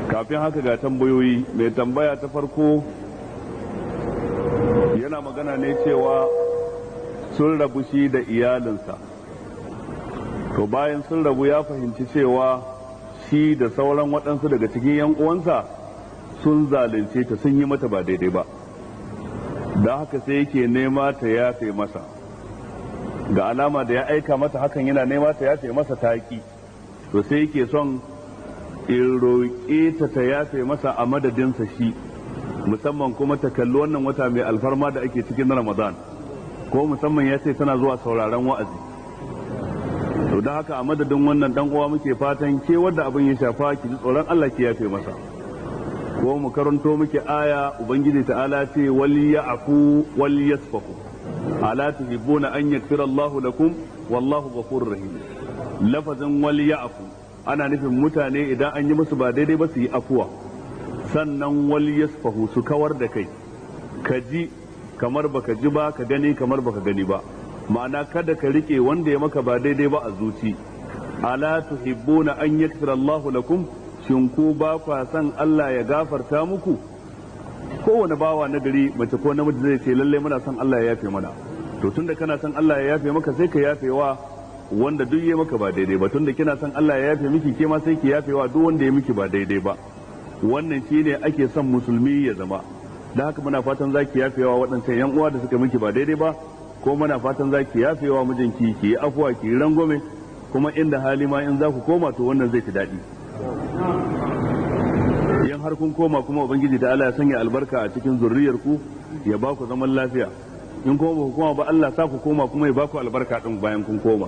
Kafin haka ga tambayoyi. Mai tambaya ta farko yana magana ne cewa sun rabu shi da iyalinsa. To bayan sun rabu ya fahimci cewa shi da sauran waɗansu daga cikin 'yan uwansa sun zalunce ta, sun yi mata ba daidai ba. Da haka sai yake nema ta yafe masa. Ga alama da ya aika mata hakan yana nema ta yafe masa taƙi. To sai yake son in roƙe ta ta yafe masa a madadinsa shi, musamman kuma ta kalli wannan wata mai alfarma da ake cikin Ramadan, ko musamman ya ce tana zuwa sauraron wa'azi. To da haka a madadin wannan dan uwa muke fatan ke wadda abin ya shafa ki ji tsoron Allah ki yafe masa. Ko mu karanto muke aya, Ubangiji ta'ala ce wal ya'fu wal yasfahu ala tuhibbuna an yaghfira Allahu lakum wallahu ghafurur rahim. Lafazin wal ya'fu ana nufin mutane idan an yi musu ba daidai ba su yi afuwa, sannan wal yasfahu su kawar da kai, ka ji kamar baka ji ba, ka gani kamar baka gani ba, ma'ana kada ka rike wanda ya maka ba daidai ba a zuci. Ala tuhibbuna an yaghfira Allahu lakum, shin ku ba kwa son Allah ya gafarta muku? Kowane bawa na gari, mace ko namiji, zai ce lalle muna son Allah ya yafe mana. To tunda kana son Allah ya yafe maka, sai ka yafe wa wanda duk ya maka ba daidai ba. Tunda kina son Allah ya yafe miki, ke ma sai ki yafe wa duk wanda ya miki ba daidai ba. Wannan shine ake son musulmi ya zama. Da haka muna fatan zaki yafewa waɗancan yan uwa da suka miki ba daidai ba, ko muna fatan zaki yafewa mijinki, ki yi afuwa, ki yi rangwame, kuma inda hali ma in za ku koma to wannan zai fi daɗi. In har kun koma kuma, Ubangiji da Allah ya sanya albarka a cikin zurriyar ku, ya ba ku zaman lafiya. In kuma ba ku koma ba, Allah sa ku koma kuma ya ba ku albarka din bayan kun koma.